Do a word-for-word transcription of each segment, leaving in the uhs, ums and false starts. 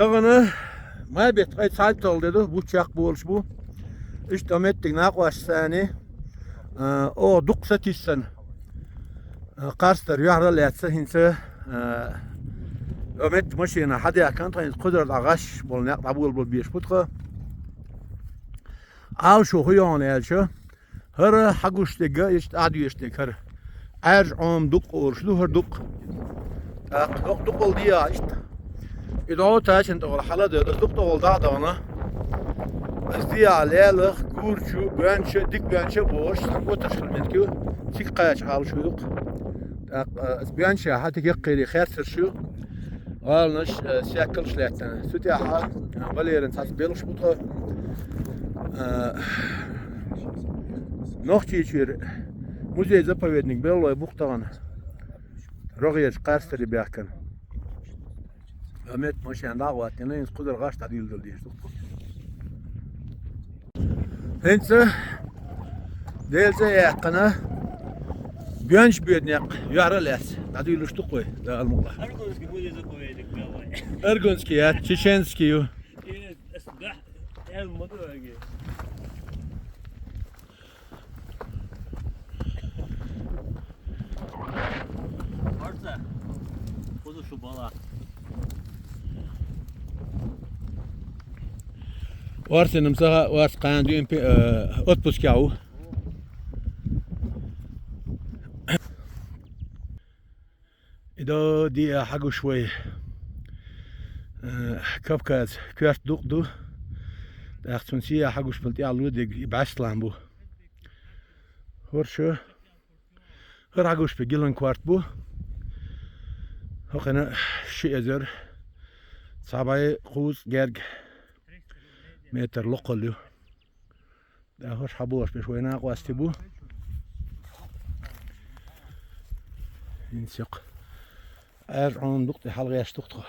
Тахана май бетта ткъаь цхьайтталгӀа де ду, бут чакхболаш бу. Иштта меттиг накъост санна, а, оха дукха сатийссан, а, къарстар юьхьара а лаьцна хӀинца, а, о метта машина хьадаьхкина тха, хӀинца кхузара дӀа гӀаш бола некъ дӀаболабала безаш бу тха. Ӏалашо хӀу йоагӀна аьлча, хӀара хьагуш дерг, иштта Ӏадоьшуш дерг хӀара. Ӏаьржа Ӏома дукъ олуш ду хӀара дукъ. ТӀаккха хӀокху дукъал дехьа иштта. И догӀу тачан тӀехула хьала а девлла, дукъ тӀехула дӀа а дахана. Ас дехьа лелах, гурчу, боьнча, дика боьнча а бохуш, сан отарш хила меттиг ю, цига кхача Ӏалашо ю-кх. ТӀаккха ас боьнча хьа тига яккхийри херцарш ю. ГӀаланаш, э, сехкалш лаьттина. Цу тӀехьа, э, Валеран цхьацца белхаш бу тхо. Э, Нохчийчуьра музей-заповедник беллой бу-кх тахана. РогӀерчу къаьстаре баьхкина. Ӏа метта машена дӀа а хӀоттийна, хӀинца кхузара гӀаш дӀадийладала дезаш ду-кх. ХӀинца Делан цӀе а яьккхина, боьнча боьду некъ юьхьара а лаьцна дӀадуьйлуш ду-кх вай, Дала мукъ лахь. Аргунский музей заповедник, давай. Аргунский яц, чеченский ю. Э, ас дахь, эл ма ду аги. Орца. Кхуза шу бала. Орцин-м ца хаьа, орца кхана дуьйна пе-, э, отпускехь ву. И до диа хьагуш вай, э, Кавказ коьрта дукъ ду. ТӀаккха цунна сиа хьагуш бала тӀехьа ло дерг и БӀаьстлан бу. ХӀорш ХӀара хьагуш бе гилан корта бу. ХӀокхуьнан ши эзар цхьа бӀе кхузткъа герга метр локхалла ю. ТӀаккха хӀорш хьаболуш берш вай накъостий бу. ХӀинца йоккха Ӏаьржа Ӏома дукъ тӀе хьалагӀерташ ду-кх тхо.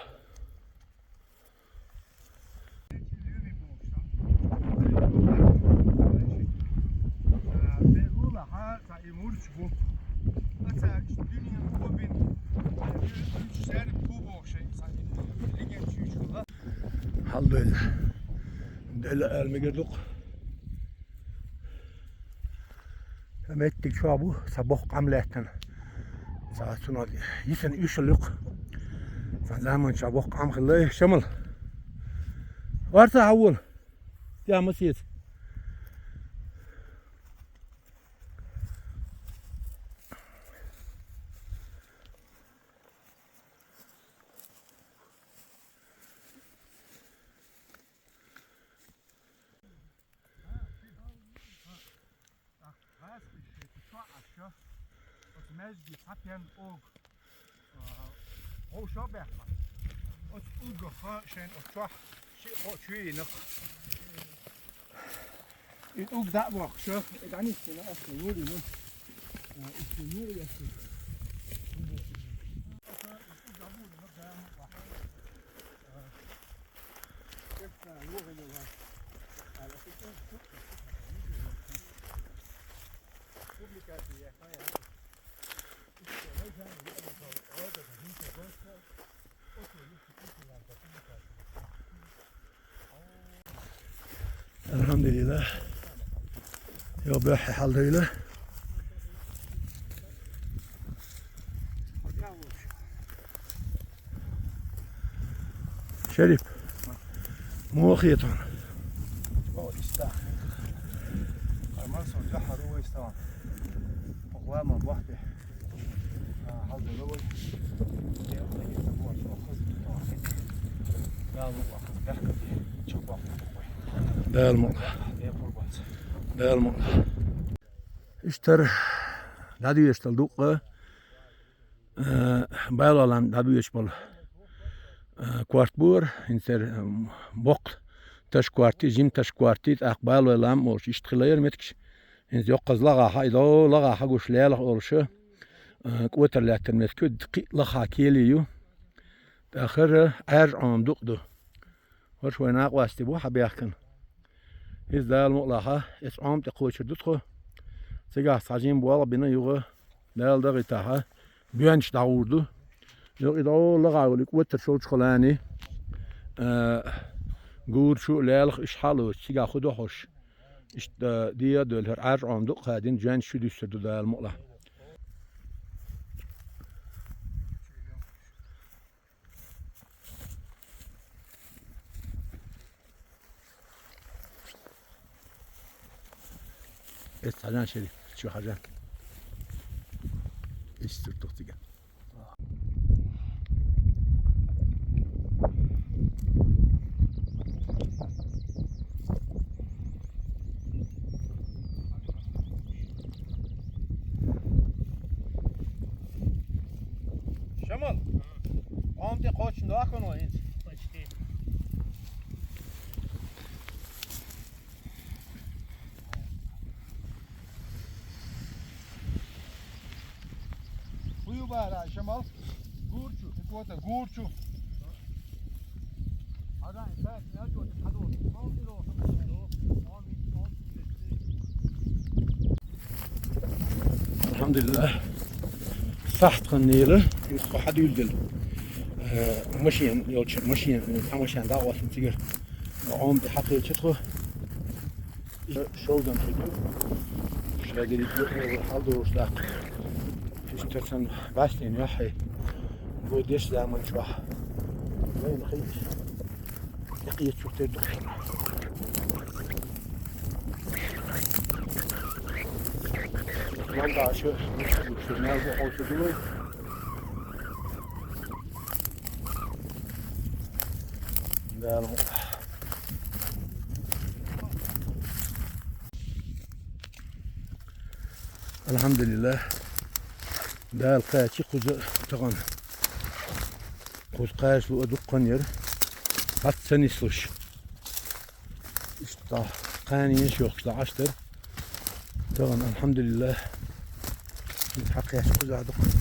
Хьал дойла. Делла ала мегар ду-кх. Сан меттиг чохь бу, сан боккха Ӏам лаьттина. Сан цунах йисина уьш а луькху. Сан заманчохь боккха Ӏам хилла, Шамал. Варца хьан волу? Тя ма сеца. Оцу маьждиге цхьа пен ога, а, вовшах а баьккхина. Оцу угах шайна оцу чохь шиъ-кхоъ чу йийна-кх. И угга дӀа а бохкуш, и дӀанисдина, аса юрийна. А, и юрий аса. Алхьамдулиллах. Йо, беххье хьал дойла. Шерип, муха хета хьуна? О, иштта. Арман сон дуьхьал ву вай стагӀа. Хьо гӀламан бохь тӀе. А, хьал дала вай. Дала мукъ лахь. Дала мукъ лахь. Дала мукъ лахь. Иштта дӀадоьшуш долу дукъа, э, Байлой лам дӀабоьдуш болу, э, корта бу хӀара, хӀинца хӀара, м, боккха ташкортий, жима ташкортий, тӀаккха Байлой лам олуш иштта хилла хӀара меттигаш. ХӀинца йоккхаза лагӀа хьа, и до лагӀа хьагуш лелах олуш, э, кӀотар лаьттина меттиг ю, кхин а лаха кели ю. ТӀаккха хӀара Ӏаьржа Ӏома дукъ ду. ХӀорш вай накъостий бу хьан бехкана. Иза Дала мукъ лахь, эца Ӏома тӀе кхочур ду тхо. Цигахь цхьа жима болх бина юха, Дала дагӀийтахь, боьнча дӀагӀур ду. Юха и дӀо лагӀа йолу и кӀотар шолчу халани. Э, гур чу лаьлах иштта хьалоцу, цигахь хӀун ду хьуш? Иштта, э, дегӀа а доьлла, хӀара Ӏаьржа Ӏома дукха хадийна, жоьнча чу дуьсур ду Дала мукъалахь. Эс хьажан, Шериф, чу хьажан. Эс суртух циган. Шамал, он тӀе кхоччуш дохкан вай хӀинца? Почти. Хьо ю бара, Шамал? Гур чу. Кота, гур чу. Хьажан, так, я чё, ты подумал? Он ты должен был. Он, он, он. Алхьамдулиллахь. Сахьт хан нела, юха хьадуьйладелла. Э, машен йолчу, машен, цхьа машен дӀагӀоттина цигара. Ӏома тӀе хьакхечира тхо. Шолган хи ду. Шагирик ду, хьалдоруш даккха. Иштта санна, бастийна яхье. Бу деш заман чохь. Вайн хи. Дакъе чух тер ду. Ман дальше, мел бу хьоьжуш ду вай. Дала. Алхьамдулиллахь. Дала кхачи кхуза тахана. Кхуза кхачалу а дуккхан яра. Хьац ца нислуш. Иштта кханенаш йохкуш дӀа Ӏаш дара. Тахана, алхьамдулиллахь. Хьакхаьчча кхуза дуккхан.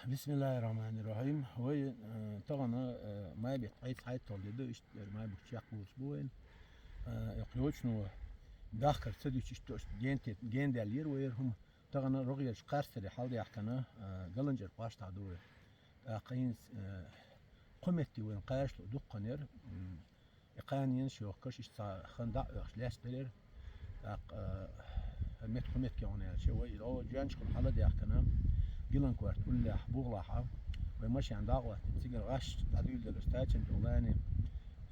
Бисмиллахир-рахманир-рахим. Вай, э, тахана, э, май бетта айц хьайтталла де ду, иштта дера май бутт чекхбуьйлуш бу вайн. Э, йоккха йочано дахкар ца дуьтуш, иштта ген те-, ген даьлла яра вай хӀума. Тахана рогӀерчу кхарстаре хьалдаьхкина, э, ГаланчӀеран кӀоштахь ду вай. ТӀаккха хӀинца, э, кху метте вайн кхачалу дуккхан яра. М, И кханенаш йохкуш, иштта цхьа хан дӀа а оьхуш, лаьцна дерриг. ТӀаккха, э, метта кху метте хьуна аьлча, вай и дӀо жоьнчух хьала а даьхкина, Гилан-Корта уллехь, бухахь, вай машен дӀа а гӀоттина, цигара гӀаш дӀадуьйладелла, тачанчу лайне,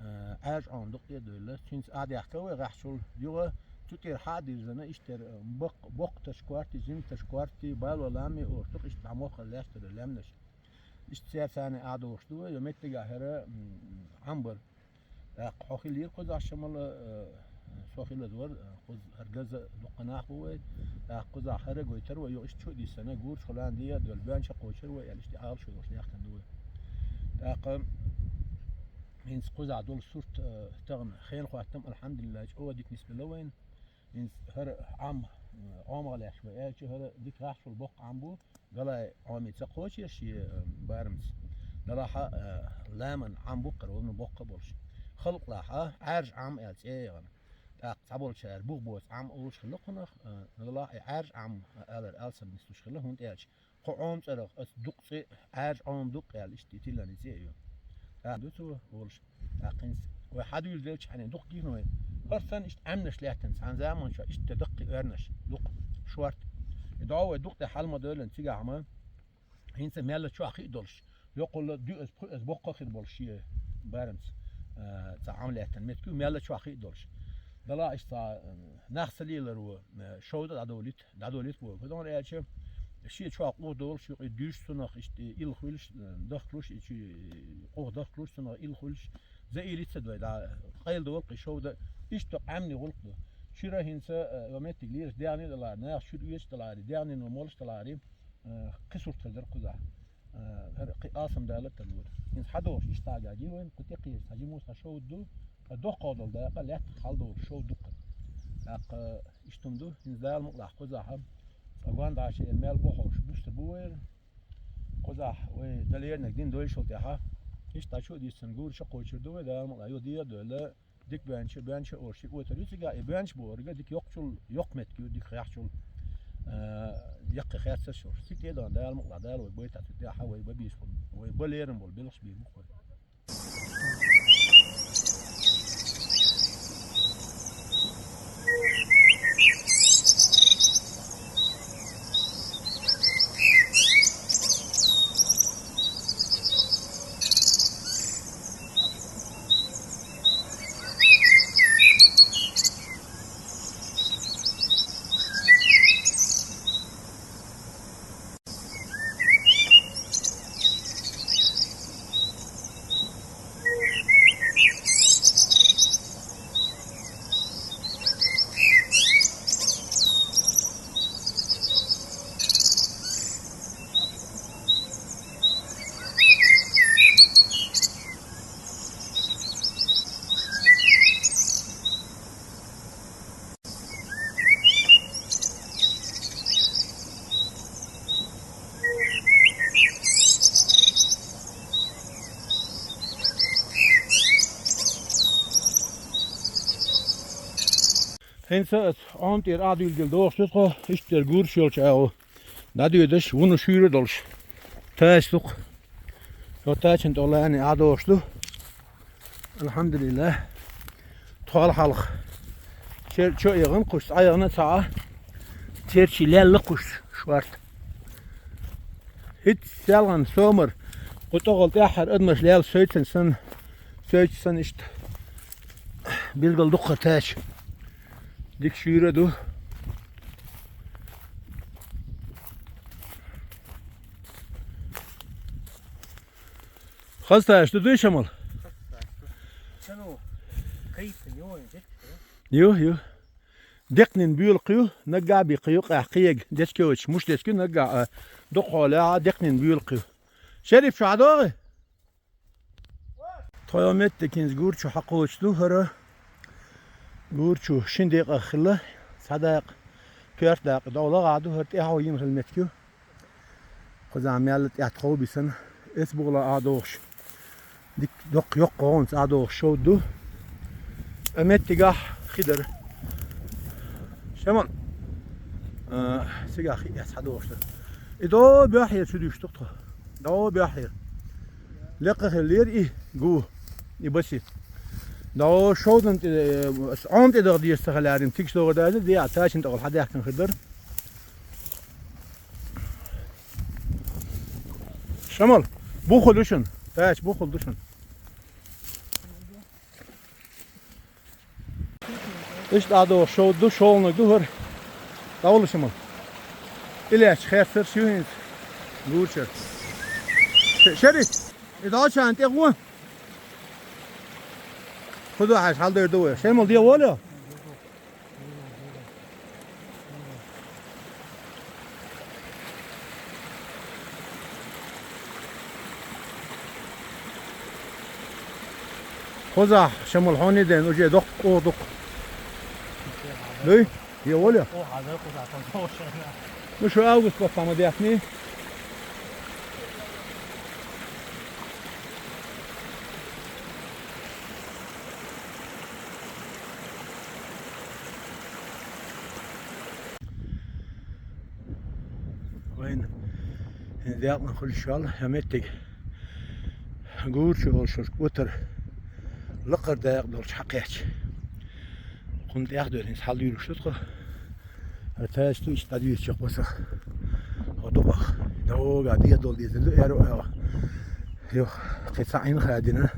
э, Ӏаьржа Ӏома дукха а доьлла, цуьнца а даьхкина вай гӀаш чул, юха цу тӀера хьа а дирзина, иштта тера, э, боккха, боккха таш корти, жима таш корти, бало лам а олуш ду-кх, иштта дӀа мохкара лаьцна дерриг лаьмнаш. Иштта церан царна а дохуш ду вай, я меттигехь хӀара, м, Ӏам бара. ТӀаккха хьо хилийра кхузахь, Шамал, э, со хилаза вара, э, кхуза хӀара газа дуккха нах бу вай. ТӀаккха кхузахь хӀара а гойтура вай, юха иштта чу а диссина, гурчу хӀаллана дегӀа а доьлла, боьнча а кхочура вай, аьлла, иштта Ӏалашо йолуш даьхкина ду вай. ТӀаккха хӀинца кхузахь долу сурт, э, тахана хенахоттам, алхьамдулиллахь, чӀогӀа дика нисбелла вайна. ХӀинца хӀара Ӏам, э, Ӏомах лаьтташ вай аьлча, хӀара дика гӀаш чул боккха Ӏам бу, галай Ӏомица кхочура шен, э, барамца. Делахь а, э, ламан Ӏам бу-кх хӀара, вовнах боккха а болуш. Халкъалахь а Ӏаьржа Ӏам аьлла цӀе а яхана. ТӀаккха цхьаболчара бухбоцу Ӏам олуш хилла кхунах, э, делахь а и Ӏаьржа Ӏам алар алсам нислуш хилла, хӀунда аьлча кху Ӏома цӀарах аса дукха цӀе, Ӏаьржа Ӏома дукха аьлла, иштта тиллина цӀе а ю. ТӀаккха ду цо волуш, тӀаккха хӀинца вай хьадуьйладелча хьанна дукха гихна вай. ХӀара санна иштта Ӏаьмнаш лаьттина цхьана заманчохь иштта даккхий оьрнаш дукха, шорта. И дӀо вай дукха тӀе хьала ма девллина цигахь ма, хӀинца мелла чохь хи а долуш, йоккхалла дуьаза, пхуьаза боккха а хир болуш шен барамца, а, цхьа Ӏам лаьттина меттиг ю, мелла чохь хи а долуш. Делахь иштта цхьа, а, нах ца леларо, а, шовда дӀадолийта, дӀадолийта боху. ХӀунда аьлча, шен чохь къух долуш, юкъе дуьйш цунах, иштта илла хуьлуш, а, дахкалуш, и чу къух дахкалуш, цунах илла хуьлуш, за илла ца дой, дӀа къайладолу-кх и шовда, иштта Ӏаьмнийн гӀуллакх ду. Чуьра хӀинца, а, ва меттиг лелаш дегӀне а даларе, наха чуьра оьцуш а даларе, дегӀнино молуш а даларе, а, кхин сурт хир дара кхузахь. А, хӀара кхин алсам далар а тарлора. ХӀинца хьадогӀуш иштта гагий вайна, кху тӀекхеча цхьа жиму цхьа шовда ду, ткъа доккхагӀа долу дакъа лаьттах хьаладолуш шовда ду-кх. ТӀаккха иштта хӀума ду, хӀинца Дала мукъалахь кхузахь, Ткъа гондӀа чу эр мел бу ховш, буста бу вайра. Кхузахь вай далерниг дин дойшал тӀаьхьа. Иштта чу а дийцина гур чу кхочур ду вай, Дала мукъ лахь, йо дера дойла. Дика бенча, бенча орши отар ю цига, и бенч борга дика йоккхачул, йоккха метка ю, дика хехчул, а, яккхи херцаш орш. Цик тӀе дан Дала мукъ лахь, Дала вай байтат тӀаьхьа, вай ба бийшкул, вай ба лерам бол, белхаш бийр бу хой. ХӀинца ас ӀомтӀера Ӏадуьйла дила дохуш ду тхо, иштта дерг гурш йолчу агӀо. ДӀадоьдуш, вуно шуьйра долуш. Тача ду-кх. Йо, тачан тӀе лани Ӏадохуш ду. Алхьамдулиллах. Тхол хьалха. Чер-, чо а ягӀана кхуш, цӀа ягӀана ца Ӏа. Терчий лелла кхуш шорта. ХӀинца селхана сомар, кху тӀогӀал тӀаьххьара адамаш лелла соьцан санна, соьцу санна иштта билггал дуккхара тача. Дика шуьйра а ду. Хазташ ду дуй, Шамал? Ю, ю. Декнин буьйлакх ю, наггахь а биккха ю, къаьхьа кхега дечкевачу муш дечка ю, наггахь а дукхахьолехьа декнин буьйлакх ю. Шерип, шу хьадогӀи? Тхо йо меттиг хӀинца гур чу хьакхочуш ду хӀара. Гур чу шина декъах хилла, цхьа дакъа, коьрта дакъа дӀа лагӀа ду, хӀара тӀаьхьо йина хилла меттиг ю. Кхузахь мелла тӀаьхьа тхов бисана, эс бугӀала Ӏадохуш. Дика, доккха йоккха гӀонца Ӏадохуш шовда ду. Ткъа меттигахь хи дара. Шамал. А, цигахь хи эс хьадохуш дара. И до боьхьера чу дуьйш ду тхо. До боьхьера. Лекха хиллера и гу, и баси. До шовдан тӀе, э, Ӏома тӀе даха деза ца хилаьрина, цига догӀа даза, де а тачан тӀехула хьадаьхкина хир дара. Шамал, бухал ду шуна. Тача бухал ду шуна. Иштта Ӏадо шовда ду, шолгӀаниг ду хӀара. ДӀавала, Шамал. И лаьтташ херцарш ю хӀинца. Гур чуьра. Ше-, Шериф, и дӀачарна тӀе гӀо. Кхузахь хьаьжча хьаладер ду вай. Шамал, де волу? Кхузахь, Шамал, хьоне ден уже доккха къо дукха. Дуй? Е волу? Ну, шу август баттахь ма даьхний? Вайна хӀинца декъана хуьлуш йолу хӀара меттиг Гур чу олуш йолчу кӀотара лакхара дакъа долчу хьакхаьчча. Кхунна тӀех дойла хӀинца хьалдуьйлуш ду тхо. ХӀара тача ду иштта дӀадоьдучех баса. Хьо дукъах. ДогӀа дехьа долу дезар ду, аьрру а агӀо. Юха, кхин цхьа Ӏин хадина,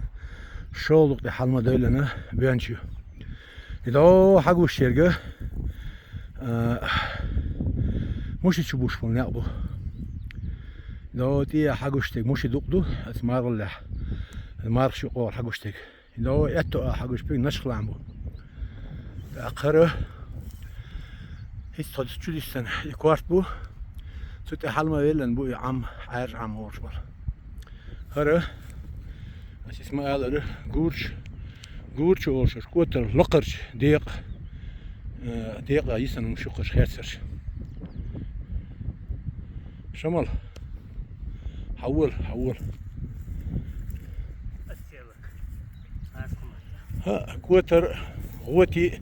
шолгӀа тӀе хьалма дойлана боьнча ю. И догӀа хьагуш ерга, а, муши чу буш болу некъ бу. И догӀа тӀе хьагуш дерг муши дукъ ду, аса маргӀаллехь, марха шу къора хьагуш дерг. И догӀа аьтту а хьагуш берг Нашхлан бу. ТӀаккха хӀара, хӀинца тхо чу диссина, и корта бу, цу тӀе хьалма веллан бу и Ӏам, Ӏаьржа Ӏам олуш болу. ХӀара, аса ма аллара, Гур чу, Гур чу олуш кӀотара лакхарчу декъа, э, декъа йисана хӀума шу кхуш херцарш. Шамал. Хьавола, хьавола. ХӀа, котар, гӀоти.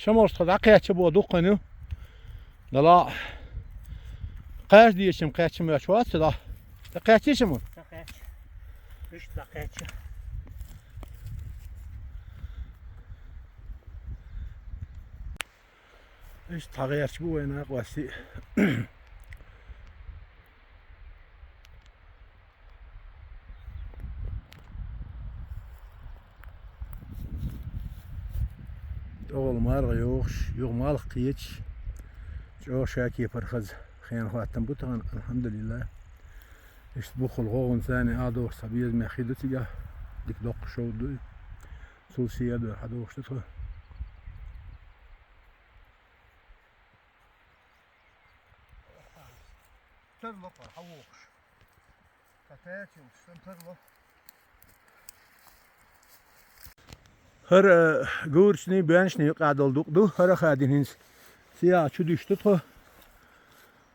Шамал, тхо дӀакхаьча бо дуккханю. Дала кхаж дешим кхаьчим вач вац да. ТӀакхаьчи шамал? ТӀакхаьча. Виш тӀакхаьча. Иш тхьагӀерч бу вай накъостий. ТӀогӀол маргӀа йохуш, юха малх кхеташ, чӀогӀа шаке пархаза хенан хаттам бу тахана, алхьамдулиллах. Иштта буххал гӀогӀун царна а дохуш цхьа безамех хи ду цигахь, дика доккха шов ду. Цул сия а бер хьадохуш ду тхо. Тарло кхара хьавохуш. Ткъа тӀаьхьа йолчу сан тарло. ХӀара, э, гурчний, бенчний юкъа долу дукъ ду, хӀара хадин хӀинца. СиягӀа чу дуьш ду тхо.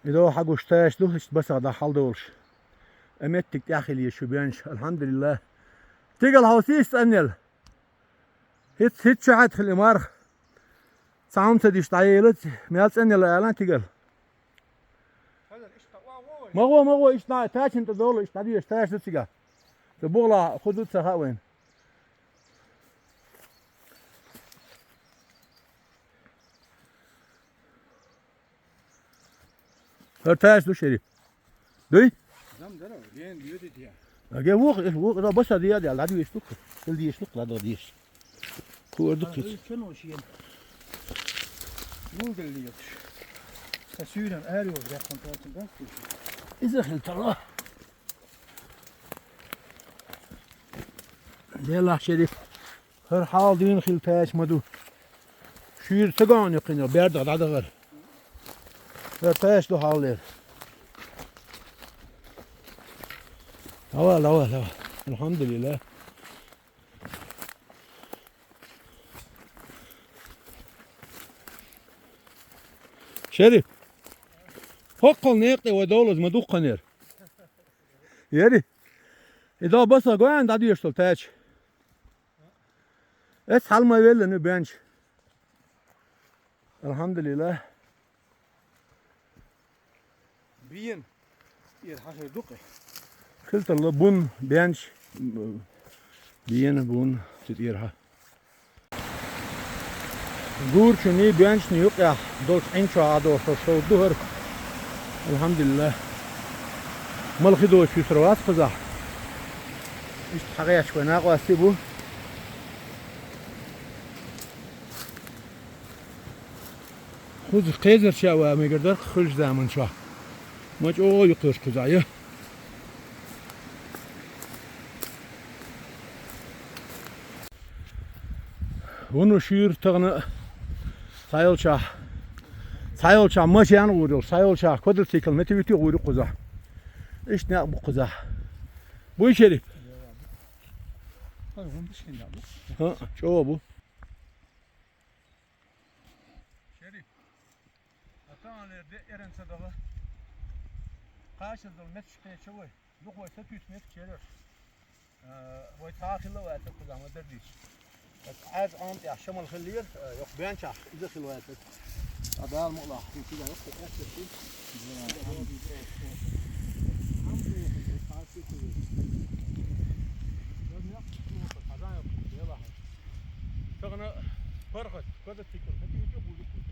И догӀу хьагуш таш ду, иштта басах дӀа хьал долуш. Э, меттиг тӀехь хила еза шу бенча, алхьамдулиллах. Тигал хьо сийс цӀаннел. ХӀиц, хӀиц чу хьаьта хила и марха. Цхьа хӀума ца диш дӀаелац, мел цӀаннел алан тигал. Ма гӀо, ма гӀо, иштта тачанна тӀе долу, иштта дӀадоьшу, тача ду цигахь. Ца бугӀала хӀу ду ца хаьа вайна. ХӀара тача ду, Шериф. Дуй? Дам дара, вен дюди дия. Аге вух, вух, ра баса дия дия, ладу веш лук. Ил деш лук, ладу деш. Кур ду кит. Чано шиен. Юлдал лиеш. Та сюрен арио грехом тачан да. Иза хил тала. Дела, Шериф. ХӀара хьал дийна хила тача ма ду. Шуьйра ца гоьна юккъина, берда дӀадахар. ХӀара тача ду хьал дера. Давай, давай, давай. Алхьамдулиллах. Шериф. ХӀокхул некъа тӀе вай долаза ма дуккханера. Ери? И до баса гоьна дӀадоьшу тача. Эс хьал ма велла ну бенча. Алхьамдулиллах. Биен. Ир хьахир дукъе. Хилталла бун, бенч, биен, бун, цу тӀера хьа. Гурчуний, бенчний юкъехь долчу Ӏин чохь а долуш шов ду хӀара. Алхьамдулиллах. Малхи доцу юьсур вац кхузахь. Иштта хьагӀечка вай накъостий бу. Кхуза кхезарча а ван мегар дара кху хуьлучу заманчохь. Ма чӀогӀа юккъерш кхузахь ю. Вуно шуьйра тахана цхьайолчохь, цхьайолчохь машен а гӀур йолуш, цхьайолчохь квадроцикл метавитий гӀур ю кхузахь. Иштта некъ бу кхузахь. Буй, Шериф? ХӀа, чӀогӀа бу. Шериф, а таханлера де эрна ца даха. Кхачаза долу метташ кхеча вай. Юха вай сатуьйсу метташ ераш. Э, вай цхьа а хилла ваьлла кхузахь ма дара дийца. Аса Ӏаьржа Ӏам тӀехь шамал хиллера, э, йоккха бенчахь иза хилла ваьлла. А Дала мукъалахь, хӀинца иза йоккха тӀехь хилла. Тахана паргӀат, квадроцикл, хӀун тӀе чу гӀур ю кхуза.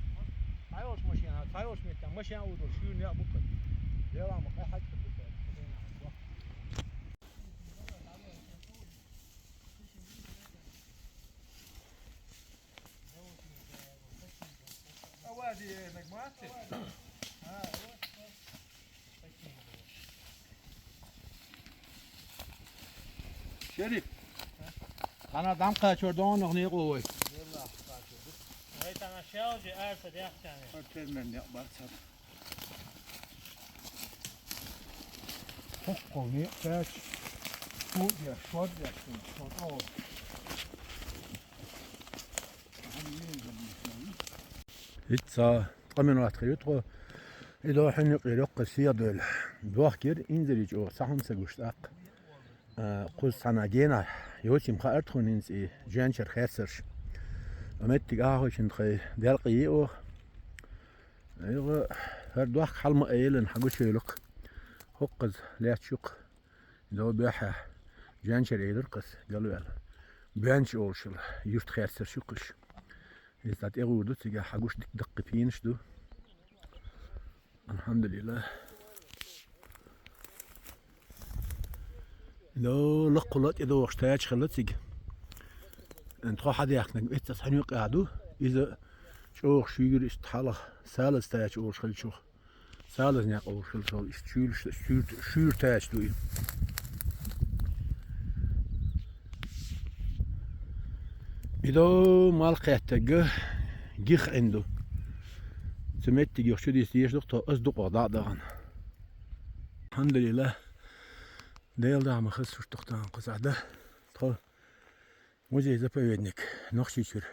Цхьайолчу машена, цхьайолчу меттехь машен а ву долуш, шуьйра некъ бу кхуза. Делахь ма кхехьа хьаьжкӀа ду. Шериф, хьан дӀа ма кхаччор догӀанах некъо вай. Вай тана шелжи арса дехчане. Хьо термен некъ бацар. Хоккхол некъ кхаьчча, шо деш, шо деш, шо тӀо. ХӀинца ткъа минот хир ю тхо. И дӀо хьун юкъера йоккха сийгӀа дойла. Дохкир инзаре чӀогӀа, цхьа хӀама ца гуш тӀаккха. А, кхуза цхьана гена, йоцийла хаьар тхона хӀинца и жайнчара херсарш. А меттиг ахьа хойчун тхай делкъе йиъ оха. Юха хӀара дохк хьал ма айилан хьагучуйла-кх. ХӀоккхуза лаьтташ ю-кх. ДӀо баьхьа, жайнчара айилар-кх ас, галваьлла. Боьнча олуш йола юрт херсарш ю-кх уьш. Иза дӀа тӀегӀур ду, цига хьагуш дика даккхий пенаш ду. Алхьамдулиллах. ДӀо лакхула тӀедогӀуш тача хилла цига. Тхо хьадаьхкинарг эццахь хьан юкъа ду. Иза чӀогӀа шуьйра иштта хьалха салаз тача олуш хилчух. Салаза некъ олуш хилчух. Иштта шуьйра, шуьйра, шуьйра тача ду и. И дӀо малх кхеттарг гих Ӏин ду. Цу меттиг юха чудийца дезаш ду-кх тхо, ас дукъах дӀа а дахана. Алхьамдулиллах. Дела дама хаза сурт ду-кх тахана кхузахь да. Тхо музей-заповедник Нохчийчуьра,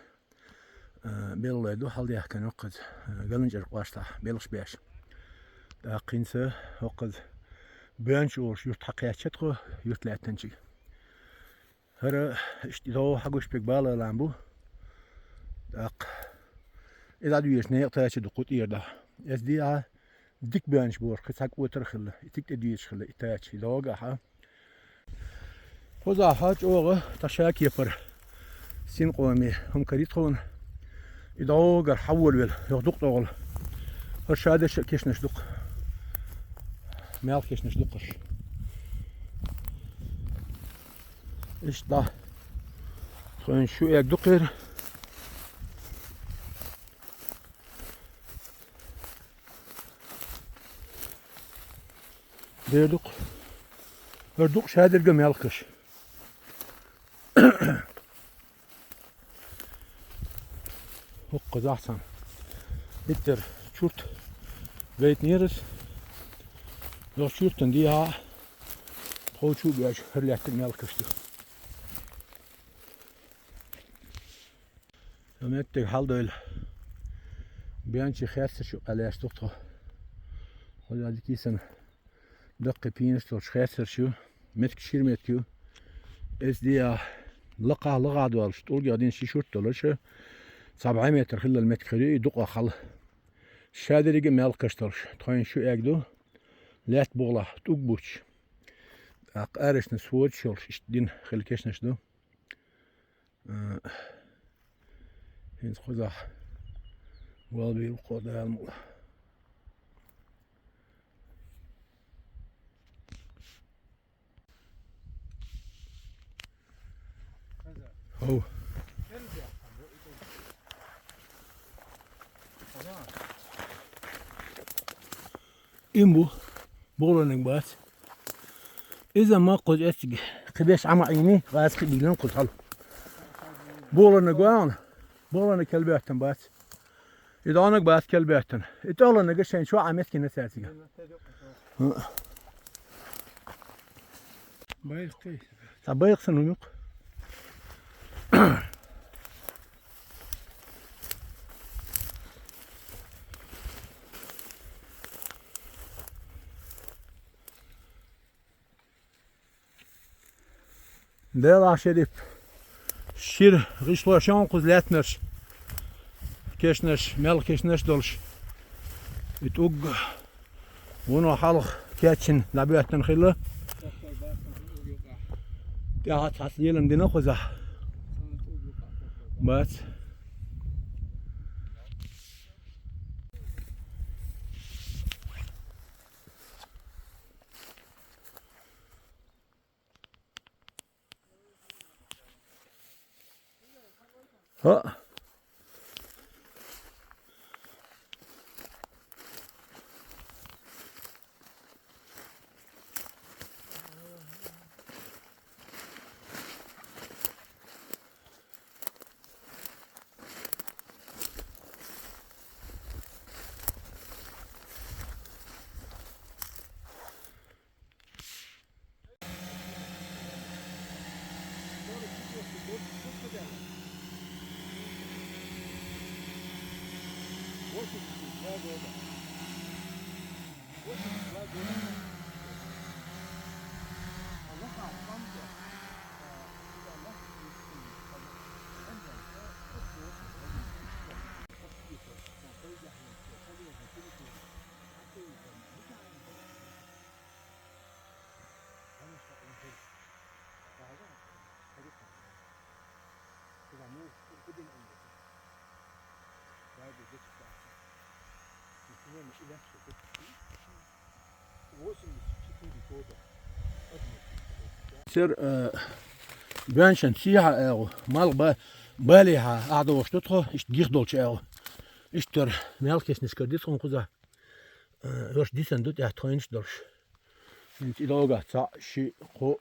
а, белгалдойр ду, хьалдаьхкина ю-кх иза, а, ГаланчӀаран кӀоштахь белхаш беш. ТӀаккха хӀинца хӀокхуза Боьнча олуш юрт хьакхаьчча тхо, юрт лаьттанчиг. ХӀара иштта и дӀо хьагуш берг бала лам бу. ТӀаккха и дӀадоьжуш некъ тача ду кху тӀера дӀа. Эс дехьа дика боьнча бохуш, кхин цхьа кӀотар а хилла, и цига тӀедоьжуш хилла и тача, и дӀогахьа. Кхузахьа чӀогӀа тхан ша кепара синкъоме хӀума карийра тхуна. И дӀогара хьаволавелла, юха дукъ тӀогӀула. ХӀара шадерш а кешнаш ду-кх. Маьлхан кешнаш ду-кх уьш. Иштта дӀа. Тхоьна шу эг ду кхера. Дера ду-кх. ХӀара ду-кх шадерг а маьлхаш. ХӀокхузахь цхьана. ХӀиттара чурт гайтинера ас. Йоккха чуртан дехьа тхов чу а боьжча, хӀара лаьттиг маьлхаш ду. Ца меттиг хьалдойла. Боьнчий херсарш юкъа лаьтташ ду-кх тхо. Хьо дика йисина даккхий пенаш долуш херсарш ю. Меттиг шира меттиг ю. Эс дехьа лакхахь, лахахь долуш, тӀулгех дина ши шурт долуш, цхьа бӀе метр хиллал меттиг хир ю и дукъах хьала. Шадерриг а маьлхаш долуш, тхоьна шу эг ду, лаьтта бухалахь тӀулг буттуш. ТӀаккха арашна сводаш йолуш, иштта дина хилла кешнаш ду. Э, хӀинца кхузахь валбийла кхо Дала мукъ лахь. Хов. Им бу, бохаларниг бац. Иза ма кхуза эциг, кхибеш Ӏама Ӏийни, гӀаза кхин бийлина кхуза хьал. Бохаларниг вахана, бохаларниг келбеттан бац. И донаг бац келбеттан. И тӀоланага шайн чоа Ӏа меттигина цаьрцига. Байхкий. Ца байхсан хӀума юкъа. Делахь, Шерип, шира гӀишлош ю кхуза лаьттанарш, кешнаш, мел кешнаш долуш. И тӀуг вуно хьалха кечйина дӀабоьттина хилла. ТӀаьхьа цхьацца лелам дина кхузахь. Бац. ХӀаъ. Сер, э, беншан сиха эгу, мал ба-, балиха, ахдош ду тхо, ишт гих долча эгу. Иштар мел кешниш кар дис хун куза. Э, ёш дисан ду тя тхоинш долш. Инт илога ца ши хо.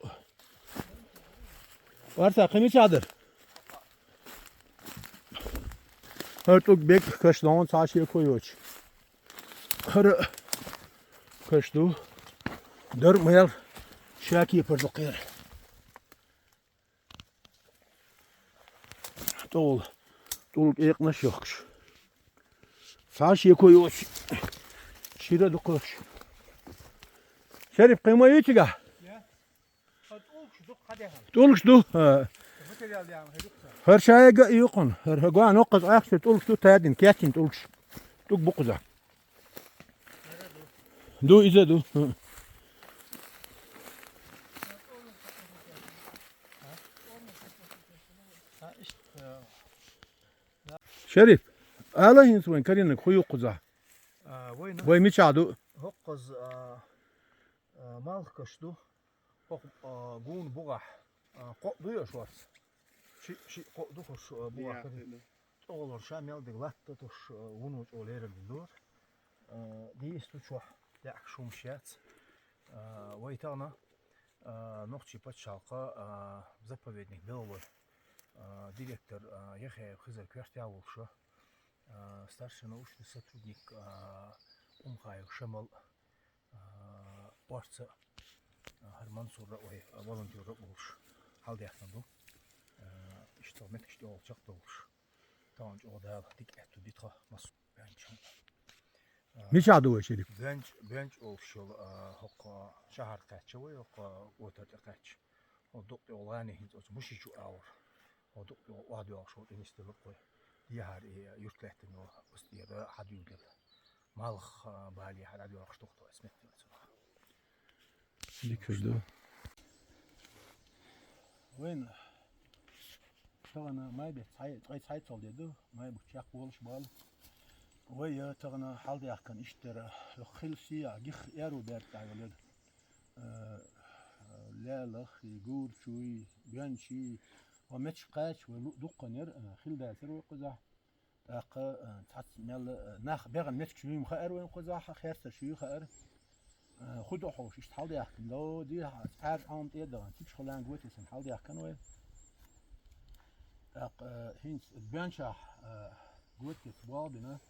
Варса кими чадар. Хар тук бек каш лон ца ши хо ёч. Хар каш ду. Дар мел шаки пар ду кер. Тол, тол экнаш ёхш. Саш яко ёч. Шира дукош. Шериф, кыма ючига? Я. От улкш дук хадехан. Тулкш ду. Э, материал ям хедукса. Хар шайга юкун. Хар хагуан оказ ахш тулкш ду тадин, кятин тулкш. Тук букуза. Ду, иза ду. Шериф, ала хин свен каринак хуюк куза. А, война. Вой мича ду. Хоккоз, а, а, малхкаш ду. Хок, а, гун бугах. А, кок ду я шварц. Ши, ши кок ду хош, а, бугах. Оголор ша мел дег латта туш, э, вуну чӀо лерам дин дур. Э, дийс ту чохь дехьа шум шец. Э, вай тахана, э, Нохчий пачхьалкха, э, заповедник Беловой, э, директор, э, Яхяев Хизар коьртехь волуш, э, старший научный сотрудник, э, Умхаев Шамал, а, орца, а, хӀара Мансурра вай, а, волонтёрра а волуш, хьалдаьхна ду. А, иштта меттигаш тӀехула чекхдолуш. Тахана чӀогӀа Дала дика аьтту ди тхо массо а баьнча. А, мичахь ду вай, Шериф? Баьнч, баьнч олуш йолу, а, хӀокху шахьар кхаьчча вай, хӀокху отар тӀе кхаьчча. Хьо дукъ тӀе гӀолгӀане хӀинца оцу мушичу агӀор. Хьо дукъ тӀе гӀо-, охьадоьлхуш волу тӀе нисделла кхой. Дехьара и юрт лаьттина йолу оцу тӀера хьадуьйгира. Малх, а, бале хьадоьлхуш дукъ тхо эс меттиг оцу. Дика ду. Вайн тахана май бет цхьай, цкъай цхьай цал де ду, май бу чекх волуш бала. Вай, э, тахана хьалдаьхкан иштта дара, хила сия, гих эру бертта йолу. Э, лелах, и гурчуй, бенчий, ва меч кхач, ва лу-, дуккханер, э, хила дацар вай кхузахь. ТӀаккха, э, цхьацца мел, э, нах бегӀан меттигаш юй хаьара вайн кхузахь, херсаш юй хаьара. Э, хӀу до хьовш, иштта хьалдаьхкина до, дехьа, цӀаьрга Ӏам тӀе а дахана, цигаш хиланга вай те сан хьалдаьхкина вай. ТӀаккха, э, хӀинца бенчахь, э, готгица болх бина,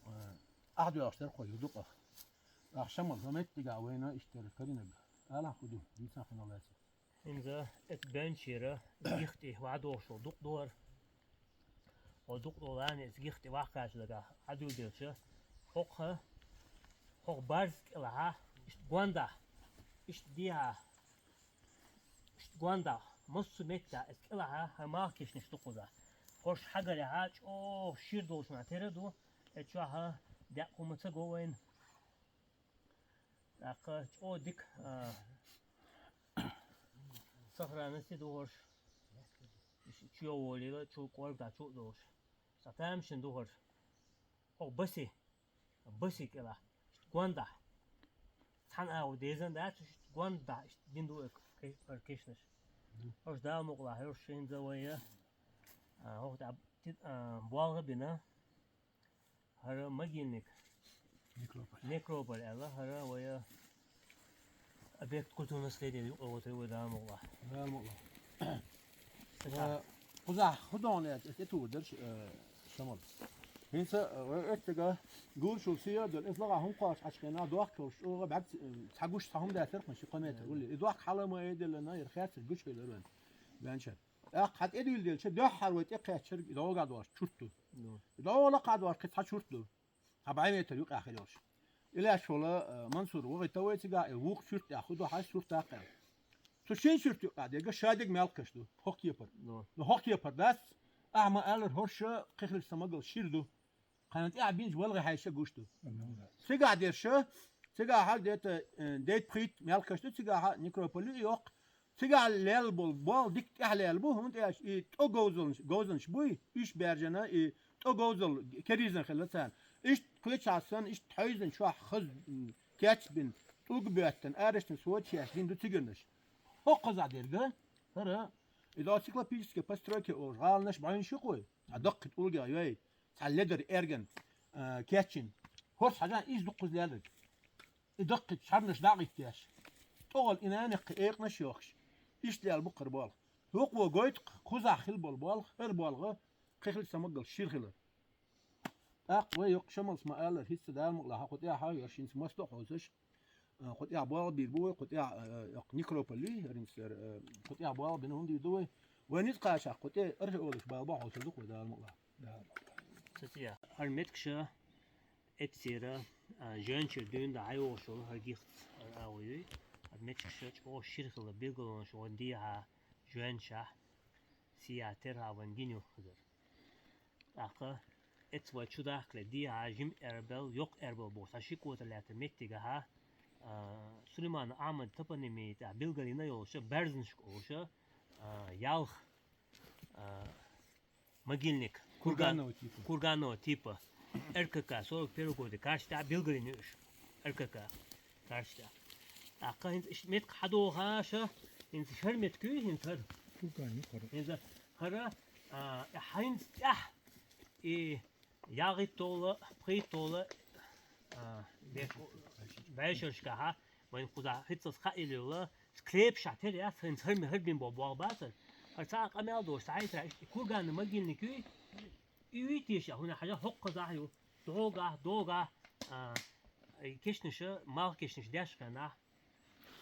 э, ахьа доьлхуш дара кхо ю дукъах. Ахьа шамал, хӀо меттигахь вайна иштта дара каринарг. Алахь хӀу ду, дийцан хӀуна лаьцна. ХӀинца эцу бенчера гих тӀе вахьадохуш волу дукъ ду хӀара. Хьо дукъ долу лани эцу гих тӀе вахкачу дагахь хьадуьйделча, хӀокху, хӀокху барз кӀелахьа, иштта гондахь, иштта дехьа, иштта гондахь, массо а меттехь эцу кӀелахьа хӀара малх кешнаш ду кхузахь. ХӀорш хьагарехьа чӀогӀа шир долчунах тера ду, эцу чохь декъа хӀума ца го вайна. ТӀаккха чӀогӀа дика, а, сохранности ду хӀорш. Чу йовлийла, чу кӀоргдахь чу а долуш. Цхьа тамашийна ду хӀорш. ХӀокху баси, баси кӀелахь, гондахь. Цхьана агӀо дезан дац, уьш гондахь, иштта дин ду э, ке-, э, кешнаш. ХӀорш Дала мукъалахь, хӀорш хӀинца вай, а, хӀокху тӀе, а, болх а бина. ХӀара могильник. Некрополь. Некрополь аьлла, хӀара вай объект культурного наследия юкъа вотур вай Дала мукъалахь. Дала мукъалахь. Ва кхузахь хӀу догӀу лаьцна, эс тӀе тур дерш, э, шамал. ХӀинца, э, вай оьттага гуршул сия а долу, эс лагӀа хӀума кхош Ӏачхена, дохк йолуш чӀогӀа бӀаьрг ц-, э, цхьа гуш цхьа хӀума даьттара кхуьнан ши кхо метр гулли. И дохк хьала ма айделлана, яра херцар гуш хилар вайн. Венчан. ТӀаккха хьа тӀедуьйладелча, дуьххьара вай тӀекхаьччарг и дӀогахьа доагӀаш чурт ду. Ну. И дӀогахьа доагӀаш кхы цхьа чурт ду. Хьа бӀай метр юкъахь хила йолуш. Илеш волу, э, Мансур вахийта вай цигахь, и вукху чурт тӀехь хӀун ду хьан сурт даккха аьлла. Цу шина чурт юкъахь дерг шадерг мелхаш ду, хӀокху кепара. Ну. Ну, хӀокху кепара дац, ахьа ма-аллара, хӀорш кхин хилча ца магал шира ду. Кхана тӀехь бинчу валгӀа хьаьжча гуш ду. Цигахь дерш, цигахь хьал дета, э, дейт-пхийтта мелхаш ду, цигахь некрополь ю и йоккха. Цигахь лелла болу болх дика тӀехь лелла бу, хӀунда аьлча и тӀо говзаллаш, говзанаш буй, уьш баьржина, и тӀо говзалла керизина хилла царна. Иштта кхечахь санна, иштта хьевзина чохь хаза, м, кечбина, тӀулг боьттина, арашна сочеш дина ду цигара наш. ХӀокхузахь дерг, хӀара, и доцик циклопическая постройка олуш, гӀаланаш бӀаьвнаш ю кхуй, цхьа даккхий тӀулгех йой, цхьа ледар эрган, а, кечйина. ХӀорш хьажахь, иза дуккхуза лелларг. И даккхий чхьарнаш дӀа а гӀиттеш. ТӀогӀал и нана кхин экъанаш а йохуш. Иштта лелла бу кхара болх. ХӀокхо гойту кхузахь хила болу болх, хӀара болх кхин хилча ца магал шира хилар. ТӀаккха вай йоккха Шамалс ма-аллара, хӀинца Дала мукъалахь кху тӀехь а йо, хӀинца мостагӀ а хьовсуш, а, кху тӀехь болх бийр бу вай, кху тӀехь, а, йоккха некрополь ю, хӀара хӀинца яра, а, кху тӀехь болх бина хӀума дийр ду вай. Вай ницкъ кхачахь кху тӀе археологаш балбохь хьовсур ду кху Дала мукъалахь. Дала мукъалахь. Ца ца яхь. ХӀара меттигаш а, эццера, а, жоьнчара дуьйна дӀа хьайогӀуш йолу хӀара гихц, хӀара агӀо юй. ХӀара меттигаш а чӀогӀа шира хилла билгалонаш вайн дехьа жоьнчахь, сехьа, терахьа вайн гина ю хӀара. ТӀаккха эццахь вай чу дахкале дехьа жима эрбел, йоккха эрбел бохуш цхьа ши котар лаьттар меттигахьа, а, Сулейман Ахьмада топонимия тӀехь билгалйина йолуш, Баьрзанашка олуш, а, ялх, а, могильник, курган-, курганного типа. Курганного типа. Р К К сорок первого года карта тӀехь билгалйина ю уьш. Р К К карта тӀехь. ТӀаккха хӀинца иштта меттиг хьадохуш, хӀинца хӀара меттиг юй, хӀинца хӀара. Курган ю хӀара. ХӀинца хӀара, а, хӀинца тӀехь и ЯлхитталгӀа, пхийтталгӀа, а, беш-, бӀешерашкахьа, вайн кхузахь хӀинццалц хаийла йолу, склепашкахь тера яц, хӀинца хӀара ме-, хӀара бина бо-, болх бацара. ХӀара цхьа а къамел долуш, цхьа а хӀинца, и курганный могильник юй, и юй теша, хӀунда хьажа хӀокхузахь ю, догахь, догахь, а, и кешнаша, малх кешнаш деш хенахь,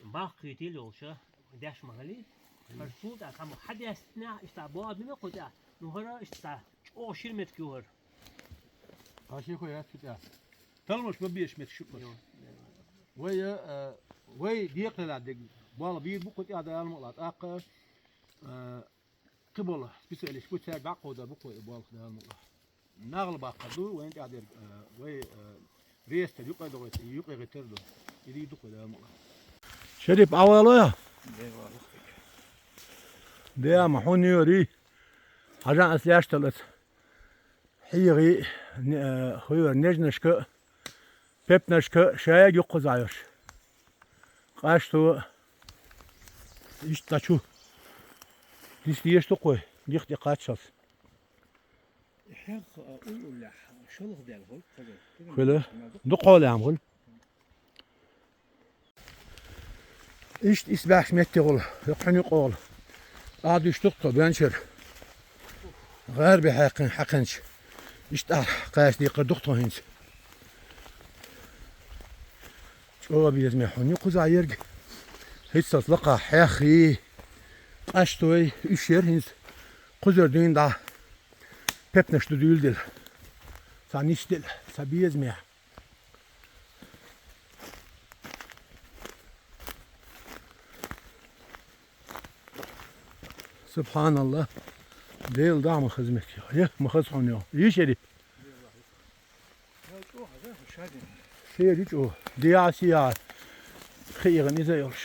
балха кхетийла йолуша, деш ма хилий. ХӀара цул тӀаьхьа цхьаммо хьадестинехь, иштта болх бина кху тӀехь. Ну, хӀара иштта чӀогӀа шира меттиг ю хӀара. Кхашехо яц шу тӀехь. Талламаш ма беш меттиг шу кхаш. Йо. Вай, э, вай декхарийлахь дерг болх бийр бу кху тӀехь Дала мукъалахь. ТӀаккха, э, кхин болу специалист бу, цаьрга дӀакховдар бу кхо и болх Дала мукъалахь. Нагала баккхар ду, вайн тӀехь дерг, э, вай, э, рестар юкъа догӀуьйту, юкъа гӀитар ду. И дийр ду кхо Дала мукъалахь. Шерип, Ӏавала? Дема хьуна йори. Хьажа ас лаьштал ас. ХьийгӀи, не-, э, хуьйра нежнашка, пепнашка шайга юккхуза йолуш. Къаьшто иштта чу дисдеш ду кхой, дих тӀе кхаччалц. ХӀерх, а, уллуллехь шолгӀа даьлла хуьлу, хаза. Хуьлу. Дукха лаьма хуьлу. Иштта исбаьхьаш меттигӀула, хӀокхуьнан юкъагӀула. Ахьа дуьйш ду-кх тхо бенчара. ГӀарби хьаькхина, хьаькхинча. Иштта ахьа кхаьча декхар ду-кх тхо хӀинца. ЧӀогӀа безаме хьуна ю кхузахь ерг. ХӀинццалц лакхахь хьеххий, къаьштой, уьш яра хӀинца. Кхузара дуьйна дӀа пепнаш ду дуьйладелла. Цхьа нисделла, цхьа безаме. СубхьаналлахӀ. Дела дахьа ма хаза меттиг. Е, ма хаза хьуна йо. Йиш яри? Сери чӀо. Диа сия. ХиигӀан иза йолуш.